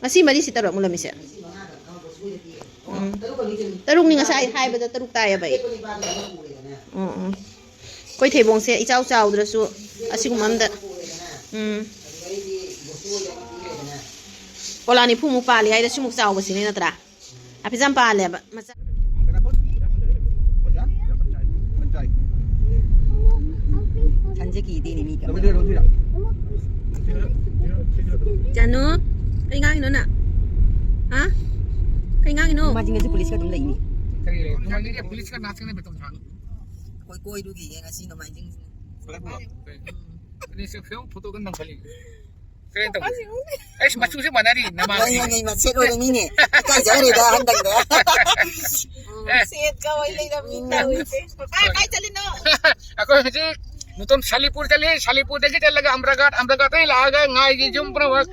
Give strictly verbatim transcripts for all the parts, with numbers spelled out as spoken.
ꯉꯁꯤ ꯃꯔꯤꯁꯤ ꯇꯔꯨꯛ ꯃꯨꯜꯂꯝꯃꯤꯁꯦ? ꯎꯝ꯫ ꯇꯔꯨꯛꯅꯤ ꯉꯁꯥꯏ ꯍꯥꯏꯕꯗ ꯇꯔꯨꯛ ꯇꯥꯏꯌꯦꯕ ꯑꯩ꯫ ꯎꯝ, ꯎꯝ꯫ ꯑꯩꯈꯣꯏ ꯊꯩꯕꯣꯡꯁꯦ ꯏꯆꯥꯎ ꯆꯥꯎꯗ꯭ꯔꯁꯨ ꯑꯁꯤꯒꯨꯝꯕ ꯑꯝꯗ, ꯎꯝ꯫ ꯄꯣꯂꯥ ꯅꯤꯐꯨꯃꯨꯛ ꯄꯥꯜꯂꯤ ꯍꯥꯏꯗ ꯁꯤꯃꯨꯛ ꯆꯥꯎꯕꯁꯤꯅꯦ ꯅꯠꯇ꯭ꯔꯥ? ꯍꯥꯏꯐꯦꯠ ꯌꯥꯝ ꯄꯥꯜꯂꯦꯕ꯫ ꯃꯆꯥ꯫ ꯁꯟꯁꯦ ꯀꯤꯗꯦꯅꯦ ꯃꯤ ꯀꯩꯝꯇ꯫ ꯖꯥꯅꯨ, ꯀꯩ ꯉꯥꯡꯉꯤꯅꯣ ꯅꯪ? ꯍꯥ? ꯀꯩ ꯉꯥꯡꯉꯤꯅꯣ? ꯅꯣꯡꯃꯥꯏꯖꯤꯡꯗꯁꯨ ꯄꯨꯂꯤꯁꯀ ꯑꯗꯨꯝ ꯂꯩꯅꯤ꯫ ꯀꯔꯤ ꯂꯩ? ꯅꯣꯡꯃꯥꯏꯖꯤꯡꯗ ꯄꯨꯂꯤꯁꯀ ꯅꯥꯆꯦꯡꯅ ꯕꯦꯇꯣꯟ ꯁꯥꯅꯤ꯫ ꯑꯩꯈꯣꯏ ꯀꯣꯏꯔꯨꯈꯤꯒꯦ ꯉꯁꯤ ꯅꯣꯡꯃꯥꯏꯖꯤꯡꯁꯤꯅ꯫ ꯑꯅꯤꯁꯦ ꯐꯤꯂꯝ ꯐꯣꯇꯣꯒ ꯅꯝꯈꯠꯂꯤ꯫ ꯀꯩꯅꯣ ꯇꯧꯕ꯫ ꯑꯩꯁ, ꯃꯆꯨꯁꯦ ꯃꯥꯟꯅꯔꯤ, ꯅꯃꯥꯟꯅꯕꯤ꯫ ꯃꯩ, ꯃꯩ, ꯃꯩ, ꯃꯁꯦꯠ ꯑꯣꯏꯔꯦ ꯃꯤꯅꯦ꯫ ꯏꯀꯥꯏꯖꯈ꯭ꯔꯦꯗ ꯍꯟꯗꯛꯇ꯫ ꯑꯦ꯫ ꯁꯦꯠꯀ ꯑꯣꯏ ꯂꯩꯔꯝꯃꯤ ꯇꯧꯔꯤꯁꯦ꯫ ꯄꯄꯥ, ꯀꯥꯏ ꯆꯠꯂꯤꯅꯣ? ꯑꯩꯈꯣꯏ ꯍꯧꯖꯤꯛ ꯅꯨꯇꯣꯝ ꯁꯥꯂꯤꯄꯨꯔ ꯆꯠꯂꯤ, ꯁꯥꯂꯤꯄꯨꯔꯗꯒꯤ ꯆꯠꯂꯒ ꯑꯝꯕ꯭ꯔꯒꯥꯠ, ꯑꯝꯕ꯭ꯔꯒꯥꯠꯇꯒꯤ ꯂꯥꯛꯑꯒ ꯉꯥꯏꯒꯤ ꯌꯨꯝ ꯄꯨꯝꯅꯃꯛ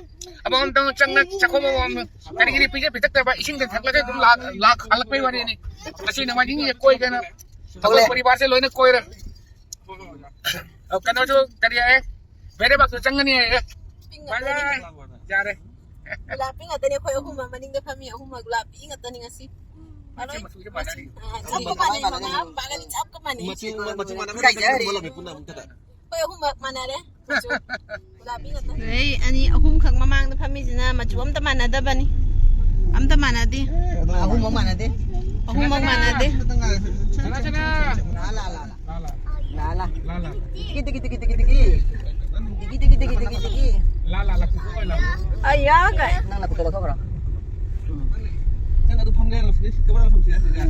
ꯑꯃꯃꯝꯇꯪ ꯆꯪꯅ ꯆꯥꯛꯈꯨꯝ ꯑꯃꯃꯝ ꯀꯔꯤ ꯀꯔꯤ ꯄꯤꯖ ꯄꯤꯊꯛꯇꯕ ꯏꯁꯤꯡꯗ ꯊꯛꯂꯒ ꯑꯗꯨꯝ ꯂꯥꯛ-, ꯂꯥꯛ-, ꯍꯜꯂꯛꯄꯩ ꯋꯥꯔꯤꯅꯤ꯫ ꯉꯁꯤ ꯅꯣꯡꯃꯥꯏꯖꯤꯡꯁꯦ ꯀꯣꯏꯗꯅ ꯑꯩꯈꯣꯏ ꯊꯣꯛꯂꯦ꯫ ꯄꯔꯤꯕꯥꯔꯁꯦ ꯂꯣꯏꯅ ꯀꯣꯏꯔꯦ꯫ ꯑꯣ, ꯀꯩꯅꯣꯁꯨ ꯀꯔꯤ ꯍꯥꯏ? ꯕꯦꯔꯦꯕꯥꯛꯁꯨ ꯆꯪꯒꯅꯤ ꯍꯥꯏꯌꯦ꯫ ꯄꯤꯡ ꯕꯥꯏ ꯉꯥꯛꯇꯅꯤ꯫ ꯕꯥꯏ꯫ ꯌꯥꯔꯦ꯫ ꯒꯨꯂꯥꯞ ꯄꯤꯡ ꯉꯥꯛꯇꯅꯤ꯫ ꯑꯩꯈꯣꯏ ꯑꯍꯨꯝ ꯃꯅꯤꯡꯗ ꯐꯝꯃꯤ ꯑꯍꯨꯝꯃꯛ ꯒꯨꯂꯥꯞ ꯄꯤꯡ ꯉꯥꯛꯇꯅꯤ ꯉꯁꯤ꯫ ꯃꯆꯨ, ꯃꯆꯨꯁꯦ ꯃꯥꯟꯅꯔꯤ꯫ ꯑꯥ, ꯆꯞꯀ ꯃꯥꯟꯅꯩ, ꯃꯃꯥ ꯃꯄꯥꯒꯗꯤ ꯆꯞꯀ ꯃꯥꯟꯅꯩ꯫ ꯃꯆꯨ, ꯃꯆꯨ ꯃꯥꯟꯅꯕ ꯏꯀꯥꯏꯖꯔꯦ꯫ ꯃꯣꯜꯂꯝꯃꯦ ꯄꯨꯟꯅ ꯑꯃꯨꯛꯇꯗ꯫ ꯑꯩꯈꯣꯏ ꯑꯍꯨꯝꯃꯛ ꯃꯥꯟꯅꯔꯦ꯫ ꯃꯆꯨ꯫ ꯒꯨꯂꯥꯞ ꯄꯤꯡ ꯉꯥꯛꯇꯅꯤ꯫ ꯑꯗꯩ ꯑꯅꯤ ꯑꯍꯨꯝꯈꯛ ꯃꯃꯥꯡꯗ ꯐꯝꯃꯤꯁꯤꯅ ꯃꯆꯨ ꯑꯝꯇ ꯃꯥꯟꯅꯗꯕꯅꯤ꯫ ꯑꯝꯇ ꯃꯥꯟꯅꯗꯦ꯫ ꯑꯍꯨꯝꯃꯛ ꯃꯥꯟꯅꯗꯦ꯫ ꯑꯍꯨꯝꯃꯛ ꯃꯥꯟꯅꯗꯦ꯫ ꯆꯅꯥ, ꯆꯅꯥ꯫ ꯂꯥ, ꯂꯥ, ꯂꯥ, ꯂꯥ꯫ ꯂꯥ, ꯂꯥ꯫ ꯂꯥ, ꯂꯥ꯫ ꯂꯥ, ꯂꯥ꯫ ꯇꯤꯀꯤ, ꯇꯤꯀꯤ, ꯇꯤꯀꯤ, ꯇꯤꯀꯤ, ꯇꯤꯀꯤ꯫ ꯇꯤꯀꯤ, ꯇꯤꯀꯤ, ꯇꯤꯀꯤ, ꯇꯤꯀꯤ, ꯇꯤꯀꯤ꯫ ꯂꯥ, ꯂꯥ, ꯂꯥ, ꯀꯨꯀꯨ ꯍꯣꯏ ꯂꯥ꯫ ꯑꯌꯥ, ꯀꯥꯏ꯫ ꯅꯪ ꯂꯐꯨꯗꯣ ꯂꯧꯊꯣꯛꯈ꯭ꯔꯣ꯫ ꯅꯪ ꯑꯗꯨ ꯐꯝꯒꯦ ꯍꯥꯏꯔꯣ? ꯁꯤꯗ ꯀꯃꯥꯏꯅ ꯐꯝꯁꯤ ꯍꯥꯏꯁꯤꯒꯦ?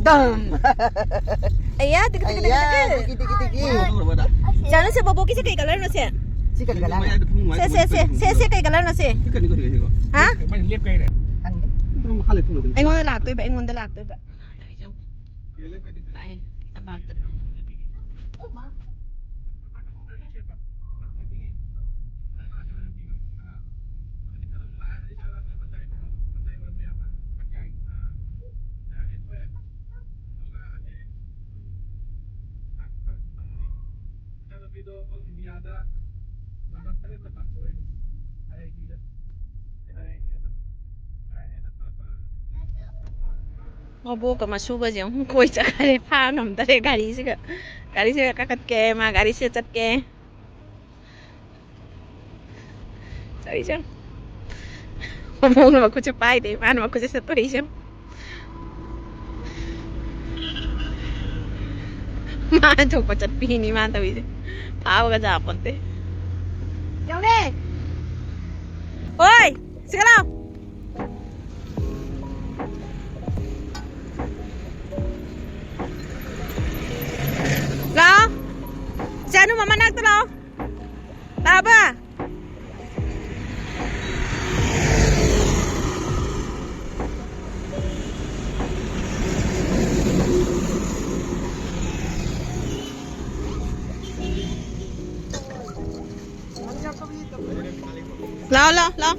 ꯗꯝ꯫ ꯑꯌꯥ, ꯇꯤꯀꯤ, ꯇꯤꯀꯤ, ꯇꯤꯀꯤ, ꯑꯌꯥ, ꯇꯤꯀꯤ꯫ ꯇꯤꯀꯤ, ꯇꯤꯀꯤ, ꯇꯤꯀꯤ꯫ ꯂꯧꯊꯣꯛꯈ꯭ꯔꯣ, ꯕꯗ꯫ ꯆꯥꯅꯨꯁꯦ, ꯕꯣꯕꯣꯛꯀꯤꯁꯦ ꯀꯩ ꯀꯂꯔꯅꯣ ꯁꯦ? ꯁꯤ ꯀꯔꯤ ꯀꯂꯔꯅꯣ? ꯃꯌꯥꯏꯗ ꯐꯝꯃꯨ, ꯁꯦ, ꯁꯦ, ꯁꯦ, ꯃꯌꯥꯏꯗ ꯁꯦ, ꯁꯦ, ꯀꯩ ꯀꯂꯔꯅꯣ ꯁꯦ? ꯁꯤ ꯀꯔꯤ ꯀꯔꯤ ꯍꯥꯏꯁꯤꯕꯣ? ꯍꯥ? ꯀꯃꯥꯏꯅ ꯂꯦꯞꯄ ꯍꯥꯏꯔꯦ? ꯈꯪꯗꯦ꯫ ꯑꯗꯨꯝ ꯃꯈꯥ ꯂꯩꯊꯣꯛ ꯂꯩꯊꯣꯛ꯫ ꯑꯩꯉꯣꯟꯗ ꯂꯥꯛꯇꯣꯏꯕ, ꯑꯩꯉꯣꯟꯗ ꯂꯥꯛꯇꯣꯏꯕ꯫ ꯃꯕꯣꯛꯀ ꯃꯁꯨꯒꯁꯦ ꯑꯃꯨꯛ ꯀꯣꯏ ꯆꯠꯈ꯭ꯔꯦ꯫ ꯐꯥ ꯉꯝꯗꯔꯦ ꯒꯥꯔꯤꯁꯤꯒ꯫ ꯒꯥꯔꯤꯁꯤꯒ ꯀꯥꯈꯠꯀꯦ, ꯃꯥ ꯒꯥꯔꯤꯁꯤꯒ ꯆꯠꯀꯦ꯫ ꯆꯠꯂꯤꯁꯦ ꯌꯦꯡꯉꯨ꯫ ꯃꯕꯣꯛꯅ ꯃꯈꯨꯠꯁꯦ ꯄꯥꯏꯗꯦ, ꯃꯥꯅ ꯃꯈꯨꯠꯁꯦ ꯁꯠꯇꯣꯛꯏꯁꯦ ꯌꯦꯡꯉꯨ꯫ ꯃꯥꯅ ꯊꯣꯛꯄ ꯆꯠꯄꯤꯅꯤ ꯃꯥꯅ ꯇꯧꯔꯤꯁꯦ꯫ ꯐꯥꯕꯒ ꯌꯥꯄꯣꯟꯇꯦ꯫ ꯌꯧꯔꯦ꯫ ꯍꯣꯏ, ꯁꯤꯒ ꯂꯥꯎ꯫ ꯂꯥꯎ꯫ ꯆꯅꯨ ꯃꯃꯥ ꯅꯥꯛꯇ ꯂꯥꯎ꯫ ꯂꯥꯛꯑꯕ? ꯂꯥꯎ, ꯂꯥꯎ, ꯂꯥꯎ꯫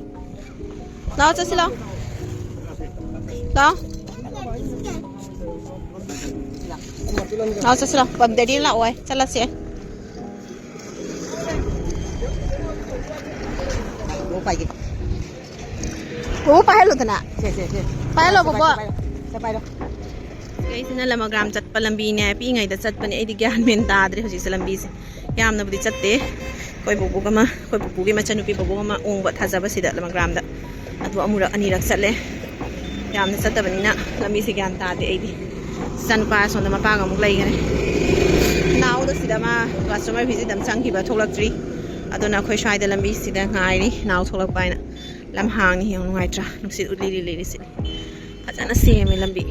ꯂꯥꯎ, ꯆꯠꯁꯤ ꯂꯥꯎ꯫ ꯂꯥꯎ꯫ ꯂꯥꯎ, ꯆꯠꯁꯤ ꯂꯥꯎ꯫ ꯄꯝꯗꯦꯗꯤ ꯂꯥꯛꯑꯣꯏ꯫ ꯆꯠꯂꯁꯤ꯫ ꯕꯣꯕꯣꯛ ꯄꯥꯏꯒꯦ꯫ ꯕꯣꯕꯣꯛ ꯄꯥꯏꯍꯜꯂꯨꯗꯅ꯫ ꯁꯦ, ꯁꯦ, ꯁꯦ꯫ ꯄꯥꯏꯍꯜꯂꯣ, ꯁꯦ, ꯕꯣꯕꯣꯛ꯫ ꯁꯦ, ꯄꯥꯏꯔꯣ꯫ ꯁꯤ ꯑꯩꯁꯤꯅ ꯂꯃꯒ꯭ꯔꯥꯝ ꯆꯠꯄ ꯂꯝꯕꯤꯅꯦ꯫ ꯄꯤꯛꯏꯉꯩꯗ ꯆꯠꯄꯅꯦ꯫ ꯑꯩꯗꯤ ꯒ꯭ꯌꯥꯟ ꯃꯦꯟ ꯇꯥꯗ꯭ꯔꯦ ꯍꯧꯖꯤꯛꯁꯦ ꯂꯝꯕꯤꯁꯦ꯫ ꯌꯥꯝꯅꯕꯨꯗꯤ ꯆꯠꯇꯦ꯫ ꯑꯩꯈꯣꯏ ꯕꯣꯕꯣꯛ ꯑꯃ, ꯑꯩꯈꯣꯏ ꯄꯨꯄꯨꯒꯤ ꯃꯆꯟꯅꯨꯄꯤ ꯕꯣꯕꯣꯛ ꯑꯃ ꯑꯣꯡꯕ ꯊꯥꯖꯕꯁꯤꯗ ꯂꯃꯒ꯭ꯔꯥꯝꯗ꯫ ꯑꯗꯨ ꯑꯃꯨꯔꯛ ꯑꯅꯤꯔꯛ ꯆꯠꯂꯦ꯫ ꯌꯥꯝꯅ ꯆꯠꯇꯕꯅꯤꯅ ꯂꯝꯕꯤꯁꯦ ꯒ꯭ꯌꯥꯟ ꯇꯥꯗꯦ ꯑꯩꯗꯤ꯫ ꯏꯆꯥꯅꯨꯄꯥ ꯑꯁꯣꯝꯗ ꯃꯄꯥꯒ ꯑꯃꯨꯛ ꯂꯩꯈꯔꯦ꯫ ꯅꯥꯎꯗꯣ ꯁꯤꯗ ꯃꯥ customer visit ꯑꯃ ꯆꯪꯈꯤꯕ ꯊꯣꯛꯂꯛꯇ꯭ꯔꯤ꯫ ꯑꯗꯨꯅ ꯑꯩꯈꯣꯏ ꯁ꯭ꯋꯥꯏꯗ ꯂꯝꯕꯤꯁꯤꯗ ꯉꯥꯏꯔꯤ꯫ ꯅꯥꯎ ꯊꯣꯛꯂꯛꯄ ꯍꯥꯏꯅ꯫ ꯂꯝꯍꯥꯡꯅꯤ ꯌꯦꯡꯉꯨ, ꯅꯨꯡꯉꯥꯏꯇ꯭ꯔꯥ? ꯅꯨꯡꯁꯤꯠ ꯎꯠꯂꯤ ꯂꯤꯔꯤ ꯂꯤꯔꯤ ꯁꯤꯠꯂꯤ꯫ ꯐꯖꯅ ꯁꯦꯝꯃꯦ ꯂꯝꯕꯤ꯫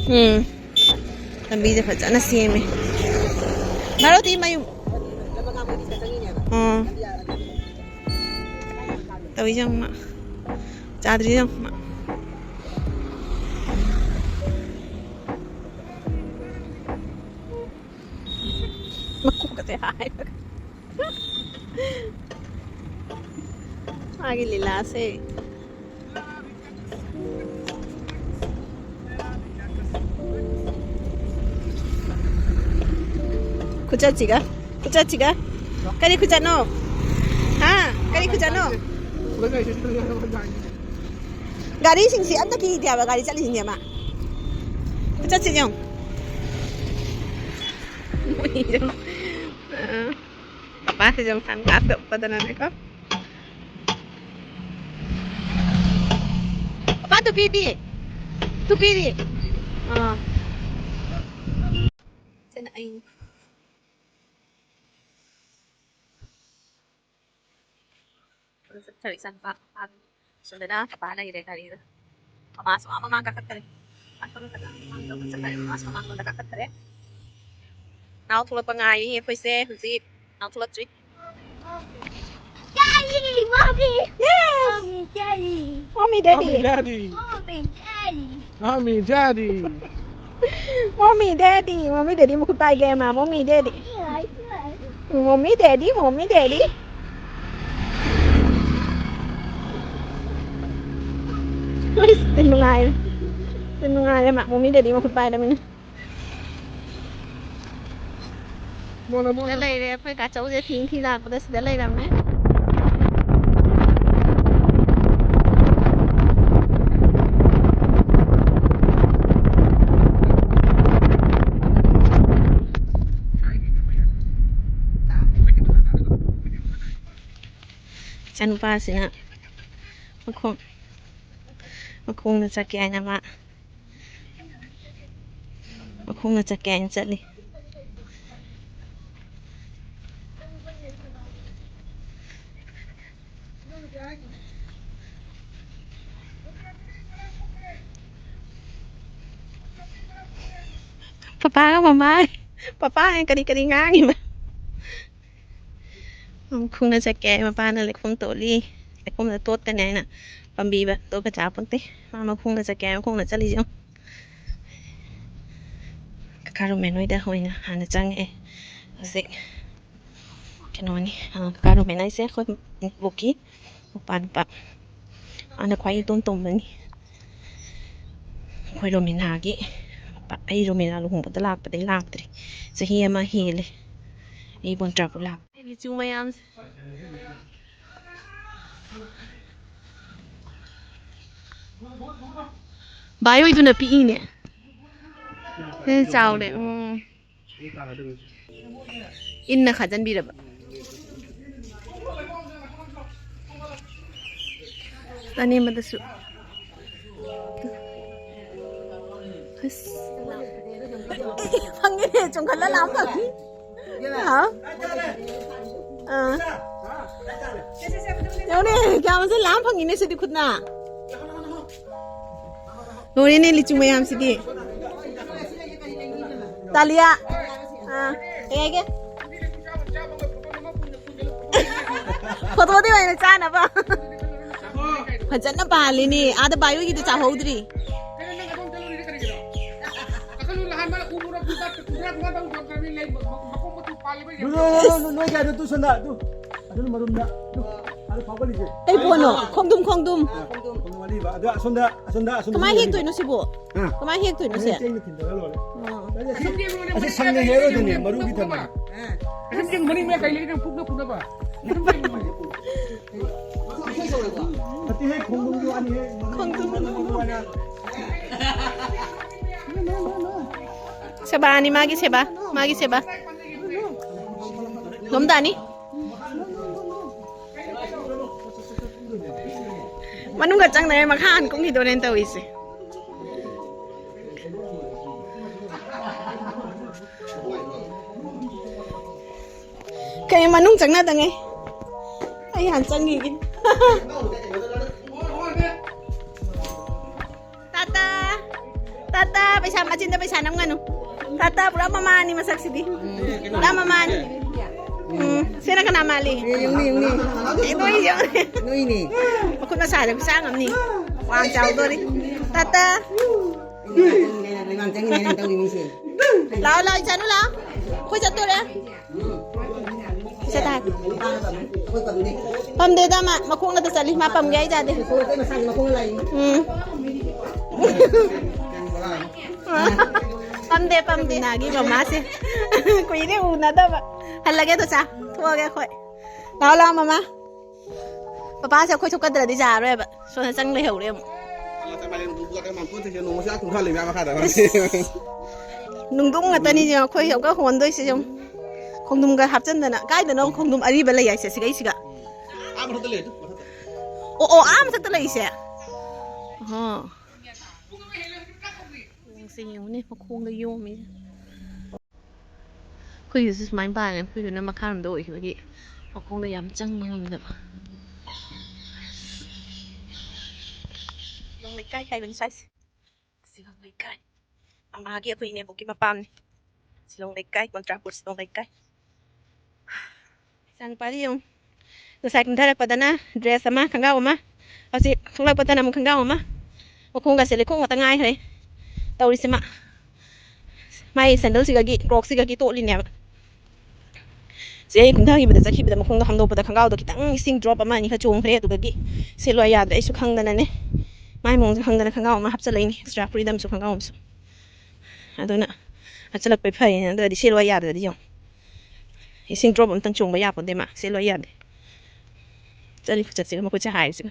ꯎꯝ꯫ ꯂꯝꯕꯤꯁꯦ ꯐꯖꯅ ꯁꯦꯝꯃꯦ꯫ ꯚꯥꯔꯣꯇꯤ ꯃꯌꯨꯝ꯫ ꯑꯥ꯫ ꯇꯧꯏꯁꯦ ꯌꯦꯡꯉꯨ ꯃꯥ꯫ ꯆꯥꯗ꯭ꯔꯤꯁꯦ ꯌꯦꯡꯉꯨ ꯃꯥ꯫ ꯃꯀꯣꯛꯀꯁꯦ ꯍꯥꯏꯔꯒ꯫ ꯃꯥꯒꯤ ꯂꯤꯂꯥꯁꯦ꯫ ꯈꯨꯆꯠꯁꯤꯒ, ꯈꯨꯆꯠꯁꯤꯒ꯫ ꯀꯔꯤ ꯈꯨꯆꯠꯅꯣ? ꯍꯥ? ꯀꯔꯤ ꯈꯨꯆꯠꯅꯣ? ꯒꯥꯔꯤꯁꯤꯡꯁꯤ ꯑꯝꯇ ꯀꯤꯗꯦ ꯍꯥꯏꯕ, ꯒꯥꯔꯤ ꯆꯠꯂꯤꯁꯤꯡꯁꯦ ꯑꯃ꯫ ꯈꯨꯆꯠꯁꯤ ꯌꯦꯡꯉꯨ꯫ ꯃꯣꯏꯁꯨ, ꯑ, ꯄꯥꯄꯥꯁꯤꯁꯨ ꯁꯟ ꯒ꯭ꯂꯥꯁꯀ ꯎꯞꯄꯗꯅꯅꯦꯀꯣ꯫ ꯄꯥꯄꯥ ꯇꯨꯄꯤꯗꯤ? ꯇꯨꯄꯤꯗꯤ? ꯑꯥ꯫ ꯁꯤꯅ ꯑꯩ ꯆꯠꯈ꯭ꯔꯦ ꯏꯆꯥꯅꯨꯄꯥ꯫ ꯁꯣꯝꯗꯅ ꯄꯄꯥ ꯂꯩꯔꯦ ꯒꯥꯔꯤꯗ꯫ ꯃꯃꯥꯁꯨ ꯑꯥ ꯃꯃꯥꯡ ꯀꯥꯈꯠꯈ꯭ꯔꯦ꯫ ꯑꯁꯣꯝ ꯅꯥꯀꯟꯗ ꯃꯃꯥꯡꯗ ꯆꯠꯈ꯭ꯔꯦ꯫ ꯃꯃꯥꯁꯨ ꯃꯃꯥꯡꯂꯣꯝꯗ ꯀꯥꯈꯠꯈ꯭ꯔꯦ꯫ ꯅꯥꯎ ꯊꯣꯛꯂꯛꯄ ꯉꯥꯏꯔꯤ ꯑꯩꯈꯣꯏꯁꯦ ꯍꯧꯖꯤꯛ꯫ ꯅꯥꯎ ꯊꯣꯛꯂꯛꯇ꯭ꯔꯤ꯫ Daddy, mommy. Yes. Mommy, daddy. Mommy, daddy. Mommy, daddy. Mommy, daddy. Mommy, daddy. Mommy, daddy. Mommy, daddy ꯃꯈꯨꯠ ꯄꯥꯏꯒꯦ ꯃꯥ꯫ Mommy, daddy. Mommy, daddy. Mommy, daddy. ꯅꯨꯡꯉꯥꯏꯔꯦ꯫ ꯅꯨꯡꯉꯥꯏꯔꯦ ꯃꯥ꯫ Mommy, daddy ꯃꯈꯨꯠ ꯄꯥꯏꯔꯃꯤꯅ꯫ ꯁꯤꯗ ꯂꯩꯔꯦ ꯑꯩꯈꯣꯏ ꯀꯥꯆꯧꯁꯦ꯫ ꯊꯤꯡ ꯊꯤ ꯂꯥꯛꯄꯗ ꯁꯤꯗ ꯂꯩꯔꯝꯃꯦ꯫ ꯏꯆꯥꯅꯨꯄꯥꯁꯤꯅ ꯃꯈꯣꯡ ꯃꯈꯣꯡꯅ ꯆꯠꯀꯦ ꯍꯥꯏꯅ ꯃꯥ ꯃꯈꯣꯡꯅ ꯆꯠꯀꯦ ꯍꯥꯏꯅ ꯆꯠꯂꯤ꯫ ꯄꯄꯥꯒ ꯃꯃꯥ, ꯄꯄꯥ ꯍꯥꯏ ꯀꯔꯤ ꯀꯔꯤ ꯉꯥꯡꯉꯤꯕ? ꯃꯈꯣꯡꯅ ꯆꯠꯀꯦ ꯍꯥꯏ ꯃꯄꯥꯅ ꯂꯩꯈꯣꯝ ꯇꯣꯠꯂꯤ꯫ ꯂꯩꯈꯣꯝꯗ ꯇꯣꯠꯀꯅꯤ ꯍꯥꯏꯅ ꯄꯥꯝꯕꯤꯕ ꯇꯣꯠꯀ ꯆꯥ ꯄꯣꯟꯇꯦ꯫ ꯃꯥ ꯃꯈꯣꯡꯅ ꯆꯠꯀꯦ ꯍꯥꯏ ꯃꯈꯣꯡꯅ ꯆꯠꯂꯤꯁꯦ ꯌꯦꯡꯉꯨ꯫ ꯀꯀꯥ ꯔꯣꯃꯦꯟ ꯍꯣꯏꯗ ꯑꯣꯏꯅ ꯍꯥꯟꯅ ꯆꯪꯉꯛꯑꯦ꯫ ꯍꯧꯖꯤꯛ ꯀꯩꯅꯣꯅꯤ, ꯑ, ꯀꯀꯥ ꯔꯣꯃꯦꯟ ꯍꯥꯏꯁꯦ ꯑꯩꯈꯣꯏ ꯕꯣꯛꯀꯤ ꯃꯄꯥ ꯅꯨꯄꯥ꯫ ꯃꯥꯅ ꯈ꯭ꯋꯥꯏ ꯏꯇꯣꯟ ꯇꯣꯟꯕꯅꯤ꯫ ꯑꯩꯈꯣꯏ ꯔꯣꯃꯤꯅꯥꯒꯤ ꯃꯄꯥ꯫ ꯑꯩ ꯔꯣꯃꯤꯅꯥ ꯂꯨꯍꯣꯡꯕꯗ ꯂꯥꯛꯄꯗꯩ ꯂꯥꯛꯇ꯭ꯔꯤ꯫ ꯆꯍꯤ ꯑꯃ ꯍꯦꯜꯂꯦ꯫ ꯑꯩ ꯕꯣꯟꯇ꯭ꯔꯥꯄꯨꯔ ꯂꯥꯛꯄ꯫ ꯑꯩꯒꯤ ꯆꯨ ꯃꯌꯥꯝꯁꯦ꯫ ꯚꯥꯏ ꯍꯣꯏꯗꯨꯅ ꯄꯤꯛꯏꯅꯦ꯫ ꯁꯤꯅ ꯆꯥꯎꯔꯦ꯫ ꯎꯝ꯫ ꯏꯟꯅ ꯈꯥꯖꯤꯟꯕꯤꯔꯕ꯫ ꯑꯅꯦꯝꯕꯗꯁꯨ꯫ ꯑꯁ꯫ ꯐꯪꯉꯦ, ꯆꯣꯡꯈꯠꯂ ꯂꯥꯝ ꯐꯪꯉꯤ꯫ ꯍꯥꯎ꯫ ꯑꯥ꯫ ꯌꯦꯡꯉꯨꯅꯦ, ꯀꯌꯥꯝꯁꯨ ꯂꯥꯝ ꯐꯪꯉꯤꯅꯦ ꯁꯤꯗꯤ ꯈꯨꯠꯅ꯫ ꯂꯣꯏꯔꯦꯅꯦ ꯂꯤꯆꯨ ꯃꯌꯥꯝꯁꯤꯗꯤ꯫ ꯇꯥꯂꯤꯌꯥ꯫ ꯑꯥ, ꯀꯩ ꯍꯥꯏꯒꯦ? ꯐꯣꯇꯣꯗꯤ ꯑꯣꯏꯅ ꯆꯥꯅꯕ꯫ ꯐꯖꯅ ꯄꯥꯜꯂꯤꯅꯦ꯫ ꯑꯥꯗ ꯕꯥꯏ ꯍꯣꯏꯒꯤꯗꯤ ꯆꯥꯍꯧꯗ꯭ꯔꯤ꯫ ꯅꯣꯏ, ꯅꯣꯏ, ꯅꯣꯏ, ꯅꯣꯏ, ꯅꯣꯏ ꯀꯥꯏꯗ ꯇꯨ ꯁꯣꯝꯗ, ꯇꯨ꯫ ꯑꯗꯨꯅ ꯃꯔꯨꯝꯗ, ꯇꯨ꯫ ꯑꯗꯨ ꯐꯥꯎꯒꯠꯂꯤꯁꯦ꯫ ꯀꯩ ꯄꯣꯠꯅꯣ? ꯈꯣꯡꯗ꯭ꯔꯨꯝ, ꯈꯣꯡꯗ꯭ꯔꯨꯝ꯫ ꯈꯣꯡꯗ꯭ꯔꯨꯝ ꯑꯔꯤꯕ꯫ ꯑꯗꯨ ꯑꯁꯣꯝꯗ, ꯑꯁꯣꯝꯗ, ꯑꯁꯣꯝꯗ ꯀꯃꯥꯏꯅ ꯁꯣꯝꯗ ꯍꯦꯛꯇꯣꯏꯅꯣ ꯁꯤꯕꯨ? ꯑꯥ꯫ ꯀꯃꯥꯏꯅ ꯍꯦꯛꯇꯣꯏꯅꯣ ꯁꯦ? ꯆꯦꯡꯅ ꯊꯤꯟꯗꯔ ꯂꯣꯏꯔꯦ꯫ ꯑꯥ꯫ ꯑꯁꯤ, ꯑꯁꯤ ꯁꯪꯅ ꯍꯦꯛꯑꯔꯣꯏꯗꯣꯏꯅꯦ, ꯃꯔꯨꯒꯤ ꯊꯝꯕꯅꯦ꯫ ꯑꯁꯤ ꯆꯦꯡ ꯃꯔꯤ ꯃꯌꯥ ꯀꯩ ꯂꯩꯒꯦ ꯅꯪ ꯄꯨꯛꯅ ꯄꯨꯅꯕ? ꯅꯠꯇꯦꯍꯦ, ꯈꯣꯡꯗ꯭ꯔꯨꯝꯒꯤ ꯋꯥꯅꯤꯍꯦ, ꯃꯔꯨ ꯈꯣꯡꯗ꯭ꯔꯨꯝ꯫ ꯃꯔꯨ ꯋꯥꯅ꯫ ꯁꯦꯕꯥꯅꯤ, ꯃꯥꯒꯤ ꯁꯦꯕꯥ, ꯃꯥꯒꯤ ꯁꯦꯕꯥ꯫ ꯂꯣꯝꯗꯥꯅꯤ꯫ ꯃꯅꯨꯡꯗ ꯆꯪꯗꯉꯩ ꯃꯈꯥ ꯍꯥꯟꯅ ꯀꯨꯝꯈꯤꯗꯣꯔꯦꯅ ꯇꯧꯔꯤꯁꯦ꯫ ꯀꯩ ꯃꯅꯨꯡ ꯆꯪꯅꯗꯉꯩ ꯑꯩ ꯍꯥꯟꯅ ꯆꯪꯈꯤꯒꯦ꯫ ꯇꯥꯇꯥ꯫ ꯇꯥꯇꯥ, ꯄꯩꯁꯥ ꯃꯆꯤꯟꯗ ꯄꯩꯁꯥ ꯅꯝꯒꯅꯨ꯫ ꯇꯥꯇꯥ ꯄꯨꯔꯥ ꯃꯃꯥꯅꯤ ꯃꯁꯛꯁꯤꯗꯤ꯫ ꯄꯨꯔꯥ ꯃꯃꯥꯅꯤ꯫ ꯎꯝ, ꯁꯤꯅ ꯀꯅꯥ ꯃꯥꯜꯂꯤ? ꯑꯦ, ꯌꯦꯡꯅꯤ, ꯌꯦꯡꯅꯤ꯫ ꯑꯦ, ꯅꯣꯏ ꯌꯦꯡꯉꯨꯅꯦ꯫ ꯅꯣꯏꯅꯦ꯫ ꯃꯈꯨꯠ ꯃꯁꯥꯁꯦ ꯈꯨꯆꯥꯡ ꯑꯃꯅꯤ꯫ ꯋꯥꯡ ꯆꯥꯎꯗꯣꯔꯤ꯫ ꯇꯥꯇꯥ꯫ ꯂꯩꯃꯥꯟ ꯆꯪꯉꯤꯅꯦ ꯅꯪ ꯇꯧꯔꯤ ꯃꯤꯁꯦ꯫ ꯂꯥꯛꯑꯣ, ꯂꯥꯛꯑꯣ, ꯏꯆꯥꯅꯨ ꯂꯥꯛꯑꯣ꯫ ꯑꯩꯈꯣꯏ ꯆꯠꯇꯣꯔꯦ꯫ ꯁꯦ ꯇꯥ꯫ ꯄꯝꯗꯦꯗ ꯃꯥ, ꯃꯈꯣꯡꯅꯗ ꯆꯠꯂꯤ꯫ ꯃꯥ ꯄꯝꯒꯦ ꯍꯥꯏꯖꯥꯗꯦ꯫ ꯎꯝ꯫ ꯄꯝꯗꯦ, ꯄꯝꯗꯦ꯫ ꯅꯥꯒꯤ ꯃꯃꯥꯁꯦ꯫ ꯀꯨꯏꯔꯦ ꯎꯅꯗꯕ꯫ ꯍꯜꯂꯒꯦ ꯑꯗꯣ ꯆꯥ꯫ ꯊꯣꯛꯑꯒꯦ ꯑꯩꯈꯣꯏ꯫ ꯂꯥꯛꯑꯣ, ꯂꯥꯛꯑꯣ ꯃꯃꯥ꯫ ꯄꯄꯥꯁꯦ ꯑꯩꯈꯣꯏ ꯊꯣꯛꯀꯗ꯭ꯔꯗꯤ ꯌꯥꯔꯣꯏꯕ꯫ ꯁꯣꯝꯗ ꯆꯪ ꯂꯩꯍꯧꯔꯦ ꯑꯃꯨꯛ꯫ ꯅꯨꯡꯗꯨꯝ ꯉꯥꯛꯇꯅꯤ ꯌꯦꯡꯉꯣ, ꯑꯩꯈꯣꯏ ꯑꯃꯨꯛꯀ ꯍꯣꯟꯗꯣꯏꯁꯦ ꯌꯦꯡꯉꯣ꯫ ꯈꯣꯡꯗ꯭ꯔꯨꯝꯒ ꯍꯥꯞꯆꯤꯟꯗꯅ꯫ ꯀꯥꯏꯗꯅꯣ ꯈꯣꯡꯗ꯭ꯔꯨꯝ ꯑꯔꯤꯕ ꯂꯩ ꯍꯥꯏꯁꯦ? ꯁꯤꯒꯩꯁꯤꯒ? ꯑꯣ, ꯑꯣ, ꯑꯥ ꯃꯊꯛꯇ ꯂꯩꯁꯦ? ꯑꯣ꯫ ꯌꯦꯡꯉꯨꯅꯦ, ꯃꯈꯣꯡꯗ ꯌꯣꯝꯃꯤ꯫ ꯑꯩꯈꯣꯏꯒꯤꯁꯨ ꯁꯨꯃꯥꯏꯅ ꯄꯥꯜꯂꯦ, ꯑꯩꯈꯣꯏꯗꯨꯅ ꯃꯈꯥꯔꯣꯝꯗ ꯑꯣꯏꯈꯤꯕꯒꯤ ꯃꯈꯣꯡꯗ ꯌꯥꯝ ꯆꯪꯕ ꯉꯝꯗꯕ꯫ ꯁꯤꯂꯣꯡ ꯂꯩꯀꯥꯏ ꯍꯥꯏꯕꯅꯤ ꯁ꯭ꯋꯥꯏꯁꯦ꯫ ꯁꯤꯂꯣꯡ ꯂꯩꯀꯥꯏ꯫ ꯑꯃꯥꯒꯤ ꯑꯩꯈꯣꯏ ꯏꯅꯦꯕꯣꯛꯀꯤ ꯃꯄꯥꯝꯅꯤ꯫ ꯁꯤꯂꯣꯡ ꯂꯩꯀꯥꯏ, ꯀꯣꯟꯇ꯭ꯔꯥꯄꯨꯔ ꯁꯤꯂꯣꯡ ꯂꯩꯀꯥꯏ꯫ ꯏꯆꯥꯅꯨꯄꯥꯗꯤ ꯌꯦꯡꯉꯨ꯫ ꯉꯁꯥꯏ ꯀꯨꯝꯊꯔꯛꯄꯗꯅ ꯗ꯭ꯔꯦꯁ ꯑꯃ, ꯈꯣꯡꯒ꯭ꯔꯥꯎ ꯑꯃ, ꯍꯧꯖꯤꯛ ꯊꯣꯛꯂꯛꯄꯗꯅ ꯑꯃꯨꯛ ꯈꯣꯡꯒ꯭ꯔꯥꯎ ꯑꯃ꯫ ꯃꯈꯣꯡꯒꯁꯦ ꯂꯩꯈꯣꯝ ꯉꯥꯛꯇ ꯉꯥꯏꯈ꯭ꯔꯦ ꯇꯧꯔꯤꯁꯦ ꯃꯥ꯫ ꯃꯥꯏ ꯁꯦꯟꯗꯜꯁꯤꯒꯒꯤ ꯀ꯭ꯔꯣꯛꯁꯤꯒꯒꯤ ꯇꯣꯠꯂꯤꯅꯦꯕ꯫ ꯆꯦ ꯑꯩ ꯀꯨꯝꯊꯈꯤꯕꯗ, ꯆꯠꯈꯤꯕꯗ ꯃꯈꯣꯡꯗꯣ ꯍꯥꯝꯗꯣꯛꯄꯗ ꯈꯣꯡꯒ꯭ꯔꯥꯎꯗꯣ ꯈꯤꯇꯪ ꯏꯁꯤꯡ ꯗ꯭ꯔꯣꯞ ꯑꯃ ꯑꯅꯤꯈꯛ ꯆꯣꯡꯈ꯭ꯔꯦ꯫ ꯑꯗꯨꯗꯒꯤ ꯁꯦꯠꯂꯣ ꯌꯥꯗ꯭ꯔꯦ꯫ ꯑꯩꯁꯨ ꯈꯪꯗꯅꯅꯦ, ꯃꯥꯏ ꯃꯑꯣꯡꯁꯦ ꯈꯪꯗꯅ ꯈꯣꯡꯒ꯭ꯔꯥꯎ ꯑꯃ ꯍꯥꯞꯆꯜꯂꯛꯏꯅꯦ, ꯑꯦꯛꯁꯇ꯭ꯔꯥ ꯐꯨꯔꯤꯠ ꯑꯃꯁꯨ, ꯈꯣꯡꯒ꯭ꯔꯥꯎ ꯑꯃꯁꯨ꯫ ꯑꯗꯨꯅ ꯍꯥꯞꯆꯜꯂꯛꯄꯩ ꯐꯔꯦꯅꯦ, ꯅꯠꯇ꯭ꯔꯗꯤ ꯁꯦꯠꯂꯣ ꯌꯥꯗ꯭ꯔꯗꯤ ꯌꯦꯡꯉꯣ꯫ ꯏꯁꯤꯡ ꯗ꯭ꯔꯣꯞ ꯑꯝꯇꯪ ꯆꯣꯡꯕ ꯌꯥꯄꯣꯟꯇꯦ ꯃꯥ, ꯁꯦꯠꯂꯣ ꯌꯥꯗꯦ꯫ ꯆꯠꯂꯤ ꯈꯨꯆꯠꯁꯤꯒ, ꯃꯈꯨꯠꯁꯦ ꯍꯥꯏꯔꯤꯁꯤꯒ꯫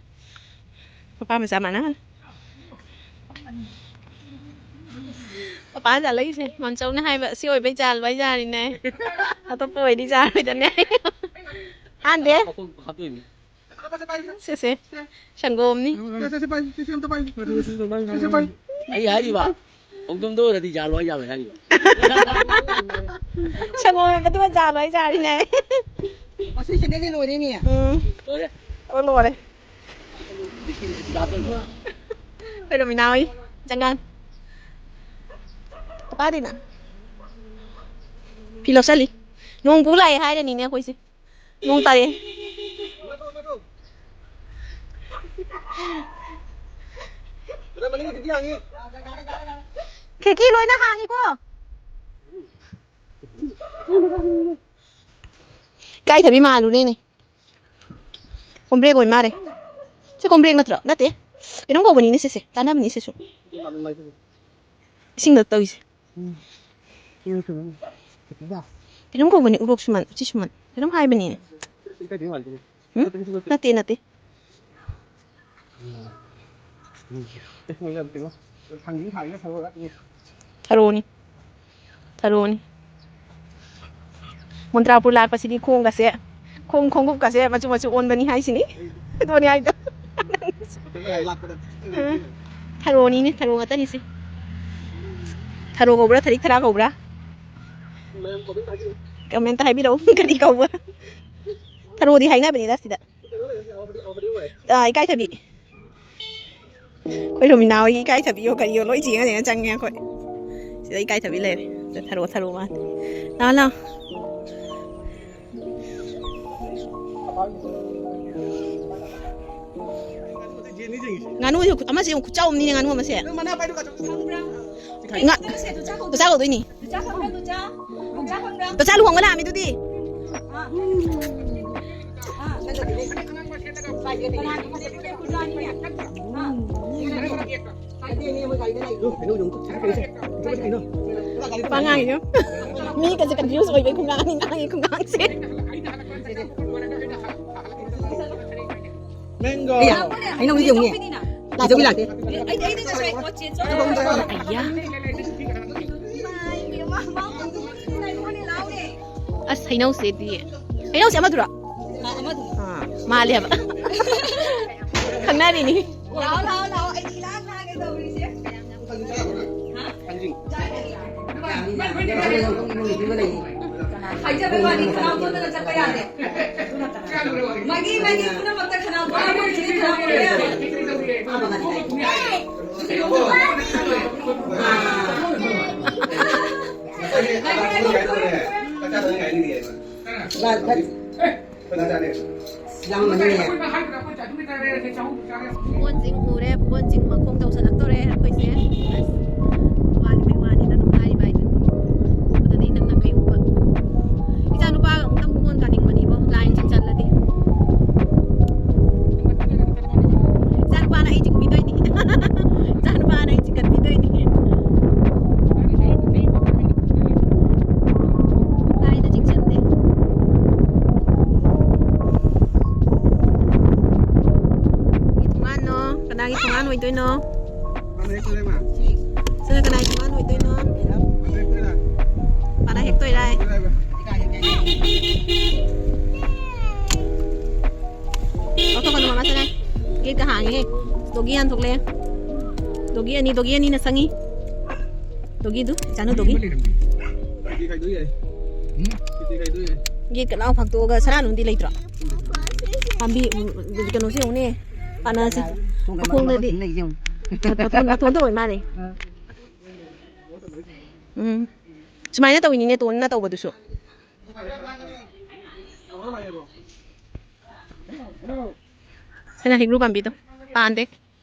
ꯃꯄꯥ ꯃꯆꯥ ꯃꯥꯟꯅ꯫ ꯃꯄꯥ ꯖꯥꯠꯂꯛꯏꯁꯦ, ꯃꯥꯝꯆꯧꯅ ꯍꯥꯏꯕ, "ꯁꯤ ꯑꯣꯏꯕꯩ ꯖꯥꯜ ꯋꯥꯏ ꯖꯥꯔꯤꯅꯦ꯫ ꯑꯇꯣꯞꯄ ꯑꯣꯏꯗꯤ ꯖꯥꯔꯣꯏꯗꯅꯦ꯫" ꯍꯥꯟꯗꯦ꯫ ꯃꯈꯣꯡ ꯍꯥꯞꯇꯣꯏꯅꯤ꯫ ꯁꯦ, ꯁꯦ꯫ ꯁꯪꯒꯣꯝꯅꯤ꯫ ꯁꯦ, ꯁꯦ, ꯁꯦ, ꯄꯥꯏ, ꯁꯦ, ꯁꯦ, ꯑꯝꯇ ꯄꯥꯏ꯫ ꯁꯦ, ꯁꯦ, ꯄꯥꯏ꯫ ꯑꯩ ꯍꯥꯏꯔꯤꯕ, ꯈꯣꯡꯗ꯭ꯔꯨꯝꯗꯣ ꯑꯣꯏꯔꯗꯤ ꯖꯥꯜ ꯋꯥꯏ ꯖꯥꯔꯣꯏ ꯍꯥꯏꯔꯤꯕ꯫ ꯁꯪꯒꯣꯝ ꯍꯥꯞꯄꯗꯨꯒ ꯖꯥꯜ ꯋꯥꯏ ꯖꯥꯔꯤꯅꯦ꯫ ꯃꯁꯤ ꯁꯦꯟꯗꯜꯁꯦ ꯂꯣꯏꯔꯦꯅꯦ꯫ ꯎꯝ꯫ ꯂꯣꯏꯔꯦ꯫ ꯑꯣ, ꯂꯣꯏꯔꯦ꯫ ꯀꯩꯅꯣ ꯃꯤꯅꯥ ꯍꯣꯏ ꯖꯪꯒꯥꯜ꯫ ꯄꯥꯗꯤꯅ꯫ ꯐꯤ ꯂꯧꯁꯜꯂꯤ꯫ ꯅꯣꯡ ꯄꯨ ꯂꯥꯛꯑꯦ ꯍꯥꯏꯔꯅꯤꯅꯦ ꯑꯩꯈꯣꯏꯁꯦ꯫ ꯅꯣꯡ ꯇꯥꯔꯛꯑꯦ꯫ ꯈꯤꯔꯀꯤ ꯂꯣꯏꯅ ꯍꯥꯡꯉꯤꯀꯣ꯫ ꯏꯀꯥꯏꯊꯕꯤ ꯃꯥꯜꯂꯨꯔꯦꯅꯦ꯫ ꯀꯣꯝꯕ꯭ꯔꯦꯛ ꯑꯣꯏ ꯃꯥꯜꯂꯦ꯫ ꯁꯤ ꯀꯣꯝꯕ꯭ꯔꯦꯛ ꯅꯠꯇ꯭ꯔꯣ? ꯅꯠꯇꯦ꯫ ꯀꯩꯅꯣꯝ ꯀꯧꯕꯅꯤꯅꯦ ꯁꯤꯁꯦ꯫ ꯆꯥꯅꯕꯅꯤ ꯁꯤꯁꯨ꯫ ꯏꯁꯤꯡꯗ ꯇꯧꯔꯤꯁꯦ꯫ ꯀꯩꯅꯣꯝ ꯀꯧꯕꯅꯤ, ꯎꯔꯣꯛ ꯁꯨꯃꯟ, ꯎꯆꯤ ꯁꯨꯃꯟ꯫ ꯀꯩꯅꯣꯝ ꯍꯥꯏꯕꯅꯤꯅꯦ꯫ ꯎꯝ? ꯅꯠꯇꯦ, ꯅꯠꯇꯦ꯫ ꯊꯔꯣꯅꯤ꯫ ꯊꯔꯣꯅꯤ꯫ ꯃꯣꯟꯇ꯭ꯔꯥꯄꯨꯔ ꯂꯥꯛꯄꯁꯤꯗꯤ ꯈꯣꯡꯒꯁꯦ, ꯈꯣꯡ ꯈꯣꯡꯎꯞꯀꯁꯦ ꯃꯆꯨ ꯃꯆꯨ ꯑꯣꯟꯕꯅꯤ ꯍꯥꯏꯁꯤꯅꯤ꯫ ꯑꯗꯨꯅꯤ ꯍꯥꯏꯗꯣ꯫ ꯎꯝ꯫ ꯊꯔꯣꯅꯤꯅꯦ, ꯊꯔꯣ ꯉꯥꯛꯇꯅꯤ ꯁꯤ꯫ ꯊꯔꯣ ꯀꯧꯕ꯭ꯔꯥ, ꯊꯔꯤꯛ ꯊꯔꯥ ꯀꯧꯕ꯭ꯔꯥ? ꯀꯃꯦꯟꯇ ꯍꯥꯏꯕꯤꯔꯛꯎ, ꯀꯔꯤ ꯀꯧꯕ꯭ꯔꯥ? ꯊꯔꯣꯗꯤ ꯍꯥꯏꯅꯕꯅꯤꯗ ꯁꯤꯗ꯫ ꯑꯥ, ꯏꯀꯥꯏꯊꯕꯤ꯫ ꯑꯩꯈꯣꯏ ꯔꯣꯃꯤꯅꯥ ꯍꯣꯏꯒꯤ ꯏꯀꯥꯏꯊꯕꯤꯌꯣ ꯀꯔꯤꯌꯣ ꯂꯣꯏ ꯆꯦꯡꯉ ꯆꯦꯡꯉ ꯆꯪꯉꯦ ꯑꯩꯈꯣꯏ꯫ ꯁꯤꯗ ꯏꯀꯥꯏꯊꯕꯤ ꯂꯩꯔꯦ꯫ ꯁꯤꯗ ꯊꯔꯣ, ꯊꯔꯣ ꯃꯥꯜꯂꯦ꯫ ꯂꯥꯛꯑꯣ, ꯂꯥꯛꯑꯣ꯫ ꯉꯥꯅꯨꯁꯦ ꯑꯃꯁꯦ ꯌꯦꯡꯉꯨ, ꯈꯨꯆꯥꯎ ꯑꯃꯅꯤꯅꯦ ꯉꯥꯅꯨ ꯑꯃꯁꯦ꯫ ꯉꯥ-, ꯆꯥꯛ ꯀꯧꯗꯣꯏꯅꯤ꯫ ꯇꯆꯥ ꯂꯨꯍꯣꯡꯕ ꯂꯥꯛꯑꯝꯃꯤꯗꯨꯗꯤ꯫ ꯄꯉꯥꯡꯅꯣ꯫ ꯃꯤꯒꯁꯦ confuse ꯑꯣꯏꯕꯩ ꯈꯨꯉꯥꯡꯅꯤ ꯉꯥꯡꯉꯤ ꯈꯨꯉꯥꯡꯁꯦ꯫ Mango. ꯑꯩꯌꯥ, ꯍꯩꯅꯧꯗꯤ ꯌꯦꯡꯉꯨꯅꯦ꯫ ꯂꯥꯛꯇꯦ꯫ ꯑꯩꯗꯤ, ꯑꯩꯗꯤ ꯉꯁꯥꯏ ꯄꯣꯠ ꯆꯦ ꯆꯠꯂꯨꯕꯗꯣ꯫ ꯑꯩꯌꯥ꯫ ꯑꯁ, ꯍꯩꯅꯧꯁꯦꯗꯤ꯫ ꯍꯩꯅꯧꯁꯦ ꯑꯃꯗꯨꯔꯣ? ꯑꯥ, ꯑꯃꯗꯨꯅꯤ꯫ ꯑꯥ, ꯃꯥꯜꯂꯦ ꯍꯥꯏꯕ꯫ ꯈꯪꯅꯔꯤꯅꯤ꯫ ꯂꯥꯛꯑꯣ, ꯂꯥꯛꯑꯣ, ꯂꯥꯛꯑꯣ꯫ ꯑꯩꯗꯤ ꯏꯂꯥꯡ ꯂꯥꯡꯉꯦ ꯇꯧꯔꯤꯁꯦ꯫ ꯍꯥꯏꯖꯕꯩ ꯋꯥꯅꯤ, ꯈꯅꯥꯎ ꯊꯣꯛꯇꯅ ꯆꯠꯄ ꯌꯥꯗꯦ꯫ ꯃꯥꯒꯤ, ꯃꯥꯒꯤ ꯄꯨꯝꯅꯃꯛꯇ ꯈꯅꯥꯎ ꯊꯣꯛꯑꯦ, ꯃꯣꯏꯒꯤꯗꯤ ꯈꯅꯥꯎ ꯊꯣꯛꯄ ꯌꯥꯗꯦ꯫ ꯂꯥꯡꯕꯅꯤꯅꯦ꯫ ꯄꯨꯡꯒꯣꯟ ꯆꯤꯡ ꯎꯔꯦ, ꯄꯨꯡꯒꯣꯟ ꯆꯤꯡ ꯃꯈꯣꯡ ꯌꯧꯁꯜꯂꯛꯇꯣꯔꯦ ꯑꯩꯈꯣꯏꯁꯦ꯫ ꯑꯁ, ꯋꯥꯅꯤꯡꯕꯩ ꯋꯥꯅꯤꯗ ꯑꯗꯨꯝ ꯍꯥꯏꯔꯤꯕ ꯍꯥꯏꯗꯨꯅꯤ꯫ ꯎꯕꯗꯗꯤ ꯅꯪ ꯅꯪ ꯂꯩ ꯎꯕ꯫ ꯏꯆꯥ ꯅꯨꯄꯥꯒ ꯑꯃꯨꯛꯇꯪ ꯄꯨꯡꯒꯣꯟ ꯀꯥꯅꯤꯡꯕꯅꯤꯕꯣ, line ꯆꯤꯡꯁꯜꯂꯗꯤ꯫ ꯏꯆꯥ ꯅꯨꯄꯥꯅ ꯑꯩ ꯆꯤꯡꯕꯤꯗꯣꯏꯅꯤ꯫ ꯏꯆꯥ ꯅꯨꯄꯥꯅ ꯑꯩ ꯆꯤꯡꯈꯠꯄꯤꯗꯣꯏꯅꯤ꯫ Line ꯗ ꯆꯤꯡꯁꯟꯗꯦ꯫ ꯊꯣꯡꯒꯥꯟꯗꯣ ꯑꯣꯏꯗꯣꯏꯅꯣ? ꯁꯤꯅ ꯀꯅꯥꯒꯤ ꯊꯣꯡꯒꯥꯟ ꯑꯣꯏꯗꯣꯏꯅꯣ? ꯄꯥꯅ ꯍꯦꯛꯇꯣꯏꯔꯥꯏ? ꯂꯧꯊꯣꯛꯀꯅꯨ ꯃꯃꯥ ꯁꯉꯥꯏ꯫ ꯒꯦꯠꯀ ꯍꯥꯡꯉꯦꯍꯦ꯫ ꯗꯣꯒꯤ ꯍꯥꯟ ꯊꯣꯛꯂꯛꯑꯦ꯫ ꯗꯣꯒꯤ ꯑꯅꯤ, ꯗꯣꯒꯤ ꯑꯅꯤꯅ ꯁꯪꯉꯤ꯫ ꯗꯣꯒꯤꯗꯨ, ꯏꯆꯥꯅꯨ ꯗꯣꯒꯤ꯫ ꯒꯦꯠꯀ ꯂꯥꯎ ꯐꯥꯛꯇꯣꯛꯑꯒ ꯁꯔꯥ ꯅꯨꯡꯗꯤ ꯂꯩꯇ꯭ꯔꯣ? ꯄꯥꯝꯕꯤ, ꯎꯝ, ꯀꯩꯅꯣꯁꯦ ꯌꯦꯡꯉꯨꯅꯦ꯫ ꯄꯥꯟꯅꯁꯦ꯫ ꯃꯈꯣꯡꯗꯗꯤ꯫ ꯃꯇꯣꯟ, ꯃꯇꯣꯟꯗ ꯑꯣꯏ ꯃꯥꯜꯂꯦ꯫ ꯎꯝ꯫ ꯁꯨꯃꯥꯏꯅ ꯇꯧꯋꯤꯅꯤꯅꯦ, ꯇꯣꯟꯅ ꯇꯧꯕꯗꯨꯁꯨ꯫ ꯁꯤꯅ ꯍꯩꯒ꯭ꯔꯨ ꯄꯥꯝꯕꯤꯗꯣ꯫ ꯄꯥꯟꯗꯦ꯫